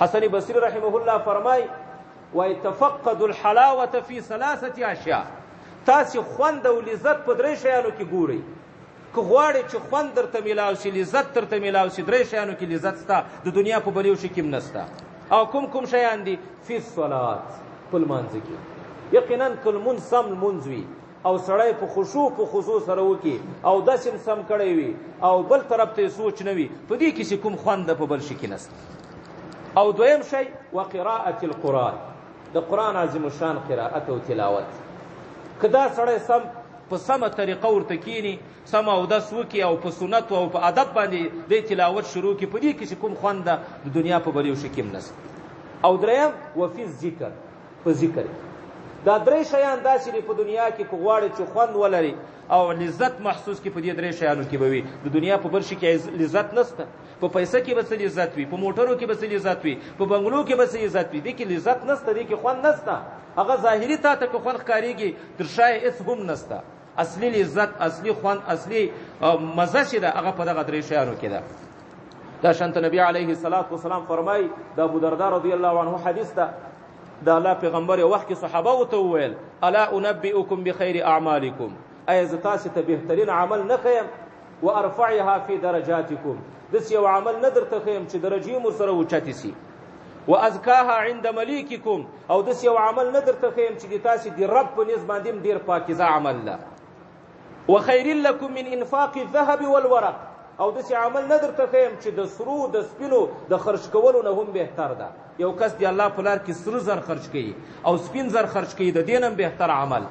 حسن بصری رحمه الله فرمای وای تفقد الحلاوه فی ثلاثه اشیاء، تاسو خوند او لذت په درې شیانو کې ګورئ. که غواړئ چې خوند درته میلاو شي، لذت درته میلاو شي، درې شیانو کې لذت سته، د دنیا په بل یو شي کې هم نسته. او کوم کوم شیان دي؟ فی الصلات، په لمانځه کې. یقینا که لمونځ سم لمونځ وي او سړی په خشوع په خضوع سره وکړي او داسې هم سم کړی وي او بل طرف ته یې سوچ نه وي، په دې کې چې کوم خوند ده په بل شي کې نسته. او دویم شی وقراءة القرآن، د قرآن عظیم الشان قراءت او تلاوت. که دا سړی سم په سمه طریقه ورته کینی، سم اودس وکړي او په سنت او په ادب باندې د تلاوت شروع کړي، په دې کې چې کوم خوند ده د دنیا په بل یو شي کې هم نسته. او دریم وفي الذکر، په ذکر کې. دا درې شیان داسې دي په دنیا کې که غواړې چې خوند ولري او لذت محسوس کړي، په دې درې شیانو کې به وي. د دنیا په بل شي کې لذت نسته. په پیسه کې به څه لذت وي، په موټرو کې به څه لذت وي، په بنګلو کې به څه لذت وي، دې کې لذت نسته، دې کې خوند نسته. هغه ظاهري تا ته که خوند ښکارېږي، تر شا یې هېڅ هم نسته. اصلي لذت، اصلي خوند، اصلي مزه چې ده هغه په دغه درې شیانو کې ده. دا شانته نبی علیه الصلاة والسلام فرمایي، د ابو درداء رضی الله عنه حدیث ده، د الله پیغمبر یو وخت کې صحابه ورته وویل الا انبئکم بخیر اعمالکم، ایا زه تاسې ته بهترین عمل نه ښیم؟ وارفعها فی درجاتکم، داسې یو عمل نه درته ښیم چې درجې مو سره اوچتې سي. وازکاها عند ملیککم، او داسې یو عمل نه درته ښیم چې د تاسې د رب په نزد باندې هم ډېر پاکیزه عمل ده. وخیر لکم من انفاق الذهب والورق، او داسې عمل نه درته ښیم چې د سرو د سپینو د خرج کولو نه هم بهتر ده. یو کس دی الله په لار کې سره زر خرج کوي او سپین زر خرج کوي، د دې نه هم بهتر عمل.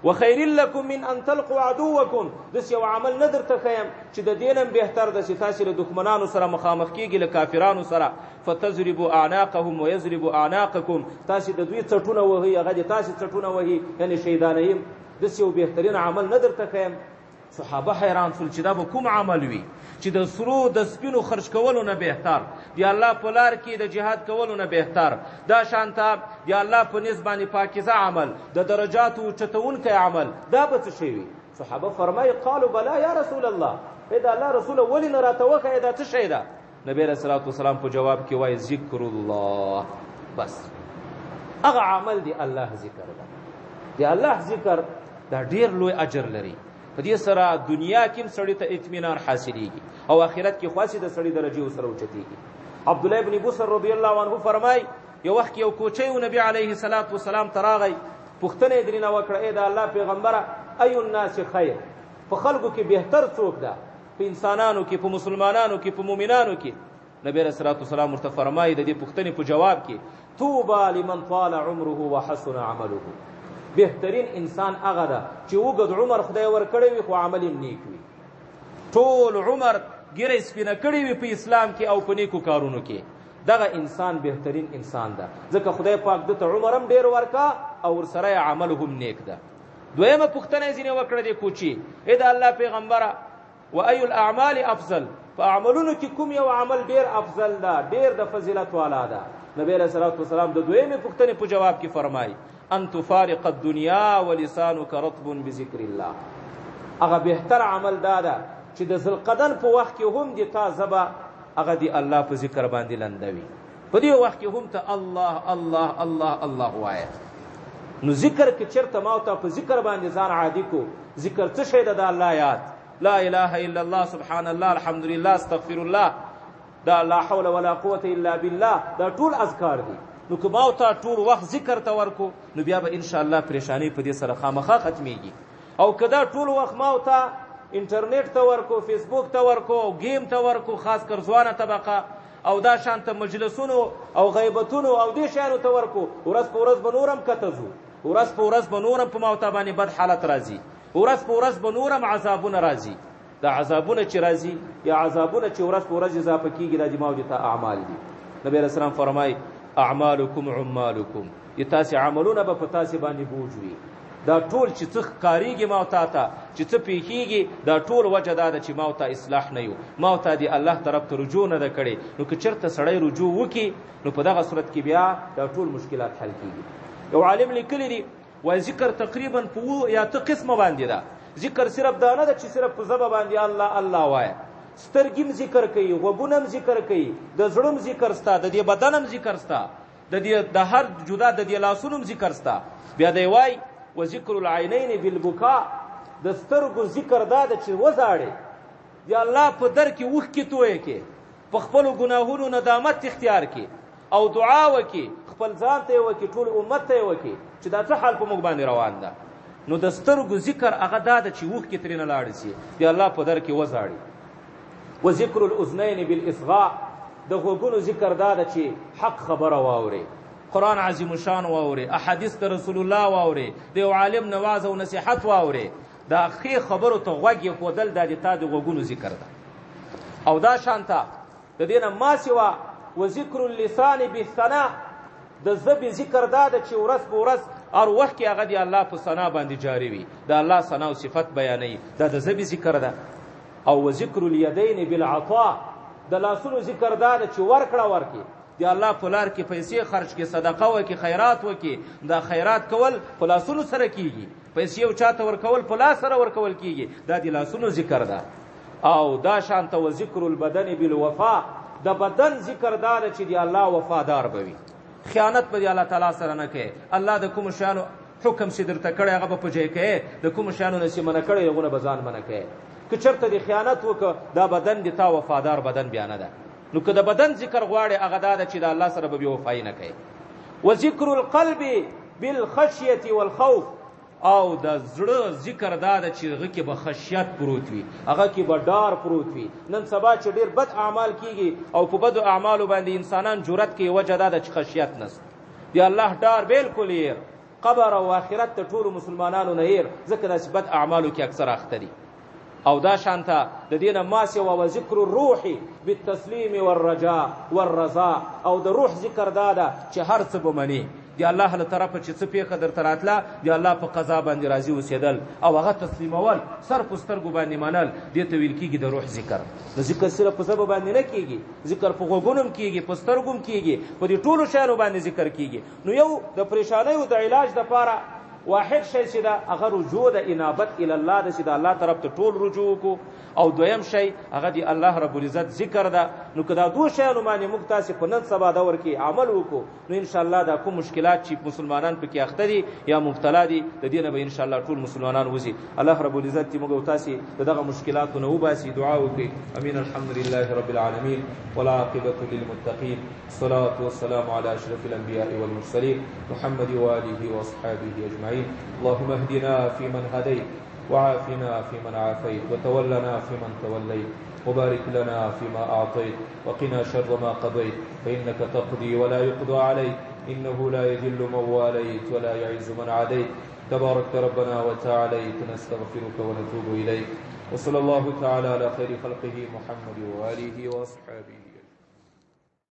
وخیر لکم من ان تلقوا عدوکم، داسې یو عمل نه درته ښیم چې د دې نه هم بهتر ده چې تاسې له دښمنانو سره مخامخ کیږئ، له کافرانو سره. فتضربوا اعناقهم ویضربوا اعناقکم، تاسې د دوی څټونه وهئ، هغه دې تاسې څټونه وهي، یعنې شهیدانوي. داسې یو بهترین عمل نه درته ښیم. صحابه حیران سول چې دا به کوم عمل وي چې د سرو د سپینو خرج کولو نه بهتر، د الله په لار کې د جهاد کولو نه بهتر، دا شانته د الله په نزد باندې پاکیزه عمل، د درجاتو اوچتوونکی عمل، دا به څه شی وي؟ صحابه فرمایي قالوا بلا یا رسول الله، ای د الله رسوله ولې نه راته وښیې دا څه شی ده؟ نبی علیه الصلاة والسلام په جواب کې وایي ذکر الله. بس هغه عمل دی الله ذکر ده. د الله ذکر دا ډیر لوی اجر لري. په دې سره دنیا کې هم سړي ته اطمینان حاصلېږي او آخرت کې خاصې د سړي درجې ورسره اوچتېږي. عبدالله بن بسر رضی الله عنه فرمایي یو وخت یو کوچی و نبی علیه الصلاة والسلام ته راغی، پوښتنه یې درنه وکړه ای د الله پیغمبره ای الناس خیر، په خلکو کې بهتر څوک ده؟ په انسانانو کې، په مسلمانانو کې، په مؤمنانو کې. نبی علیه الصلاة والسلام ورته فرمایي د دې پوښتنې په جواب کې طوبی لمن طال عمره وحسن عمله، بهترین انسان هغه ده چې اوږد عمر خدای ورکړی وي خو عمل یې نیک وي، ټول عمر ږیره یې سپینه کړې وي په اسلام کې او په نیکو کارونو کې، دغه انسان بهترین انسان ده، ځکه خدای پاک ده ته عمر هم ډېر ورکا او ورسره یې عمل هم نیک ده. دویمه پوښتنه یې ځینې وکړه دې کوچي ای د الله پیغمبره و ای الاعمال افضل، په عملونو کې کوم یو عمل ډېر افضل ده، ډېر د فضیلت والا ده؟ نبی علیه الصلاة والسلام د دویمې پوښتنې په جواب کې فرمایي ان تفارق الدنیا ولسانک رطب بذکر الله، هغه بهتر عمل دا ده چې د ذوالقدن په وخت کې هم د تا ژبه هغه د الله په ذکر باندې لنده وي، په دې وخت کې هم ته الله الله الله الله وایه. نو ذکر کې چېرته ما او تا په ذکر باندې ځان عادي کو، ذکر څه شی ده؟ د الله یاد، لا اله الا الله، سبحان الله، الحمد لله، استغفر الله، دا لا حول ولا قوت الا بالله، دا ټول اذکار دي. نو که ما او تا ټول وخت ذکر ته ورکو نو بیا به ان شاء الله پریشانی په دې سره خامخا ختمیږي. او که دا ټول وخت ما او تا انټرنیټ ته ورکو، فیسبوک ته ورکو او گیم ته ورکو، خاص کر ځوانه طبقه، او دا شانته مجلسونو او غیبتونو او دې شیانو ته ورکو، ورځ په ورځ به نور هم کته ځو، ورځ په ورځ به نور هم په ما او تا باندې بد حالت راځي، ورځ په ورځ به نور هم عذابونه راځي. دا عذابونه چې راځي یا عذابونه چې ورځ په ورځ اضافه کیږي، دا د ما او د تا اعمال دي. نبی علیه السلام فرمایي اعمالکم عمالکم، د تاسې عملونه به په تاسې باندې بوج وي. دا ټول چې څه ښکارېږي ما او تا ته، چې څه پېښېږي، دا ټول وجه دا ده چې ما او تا اصلاح نه یو، ما او تا د الله طرف ته رجوع نه ده کړې. نو که چېرته سړی رجوع وکړي نو په دغه صورت کې بیا دا ټول مشکلات حل کیږي. یو عالم لیکلی دی وایي ذکر تقریبا په اوو یا اته قسمه باندې ده. ذکر صرف دا نه ده چې صرف په ژبه باندې الله الله وایه، سترګې هم ذکر کوي، غوږونه هم ذکر کوي، د زړه هم ذکر سته، د دې بدن هم ذکر سته، د دې د هر جدا د دې لاسونو هم ذکر سته. بیا دی وایي وذکر العینین بالبکاء، د سترګو ذکر دا ده چې وزاړې، د الله په در کې اوښکې تویې کې، په خپلو ګناهونو ندامت اختیار کې او دعا وکړي، خپل ځان ته یې وکړي، ټول امت ته یې وکړي چې دا څه حال په موږ باندې روان ده. نو د سترګو ذکر هغه دا ده چې اوښکې ترېنه لاړې سي، د الله په در کې وزاړي. وذکر الاذنین بالاصغاء، د غوږونو ذکر دا ده چې حق خبره واوري، قرآن عظیم شان واوري، احادیث د رسول الله واوري، د یو عالم نواز او نصیحت واوري. دا ښې خبرو ته غوږ ایښودل دا د تا د غوږونو ذکر ده. او دا شانته د دې نه ما سوا وذکر اللسان بالثناء، د ژبې ذکر دا ده چې ورځ په ورځ هر وخت کې هغه د الله په ثنا باندې جاري وي، د الله ثنا او صفت بیانوي، دا د ژبې ذکر ده. او وذکر الیدین بالعطاء، د لاسونو ذکر دا ده چې ورکړه ورکړي، د الله په لار کې پیسې خرج کړي، صدقه وکړي، خیرات وکړي. دا خیرات کول په لاسونو سره کیږي، پیسې یو چاته ورکول په لاس سره ورکول کیږي، دا د لاسونو ذکر ده. او دا شانته وذکر البدن بالوفا، د بدن ذکر دا ده چې د الله وفادار به وي، خیانت به د الله تعالی سره نه کوي. الله د کومو شیانو حکم چې درته کړی هغه به په ځای کوي، د کومو شیانو نه چې منع کړی هغونه به ځان منع کوي. که چېرته دې خیانت وکړه دا بدن دې تا وفادار بدن بیا نه ده. نو که د بدن ذکر غواړې هغه دا ده چې د الله سره به بې وفایي نه کوي. وذکر القلب بالخشیة والخوف، او د زړه ذکر دا ده چې هغه کې به خشیت پروت وي، هغه کې به ډار پروت وي. نن سبا چې ډېر بد اعمال کیږي او په بدو اعمالو باندې انسانان جرأت کوي، وجه دا ده چې خشیت نشته، د الله ډار بالکل هېر، قبر او آخرت د ټولو مسلمانانو نه هېر، ځکه داسې بد اعمالو کې اکثر اخته دي. او دا شانته د دې نه ما سوا وذکر الروح بالتسلیم والرجاء والرضا، او د روح ذکر دا ده چې هر څه به منې، د الله له طرفه چې څه پېښه درته راتله د الله په قضا باندې راضي اوسېدل او هغه تسلیمول، سر په سترګو باندې منل، دې ته ویل کېږي د روح ذکر. نو ذکر صرف په ژبه باندې نه کېږي، ذکر په غوږونو هم کېږي، په سترګو هم کېږي، په دې ټولو شیانو باندې ذکر کېږي. نو یو د پریشانیو د علاج دپاره واحد شی چې ده هغه رجوع د انابت الی الله ده، چې د الله طرف ته ټول رجوع وکړو. او دویم شی هغه د الله رب العزت ذکر ده. نو که دا دوه شیانو باندې موږ تاسې په نن سبا دور کې عمل وکړو نو انشاءالله دا کوم مشکلات چې مسلمانان پکې اخته دي یا مبتلا دي د دې نه به انشاءالله ټول مسلمانان وځي. الله رب العزت دې موږ او تاسې د دغه مشکلاتو نه وباسي. دعا وکړئ. امین. الحمد لله رب العالمین والعاقبة للمتقین، الصلاة والسلام على أشرف الأنبياء والمرسلين محمد وآله وأصحابه أجمعين. اللهم اهدنا فيمن هديت، وعافنا فيمن عافيت، وتولنا فيمن توليت، وبارك لنا فيما أعطيت، وقنا شر ما قضيت، فإنك تقضي ولا يقضى عليك، إنه لا يذل من واليت ولا يعز من عاديت، تباركت ربنا وتعاليت، نستغفرك ونتوب إليك. وصلى الله تعالى على خير خلقه محمد وآله وأصحابه.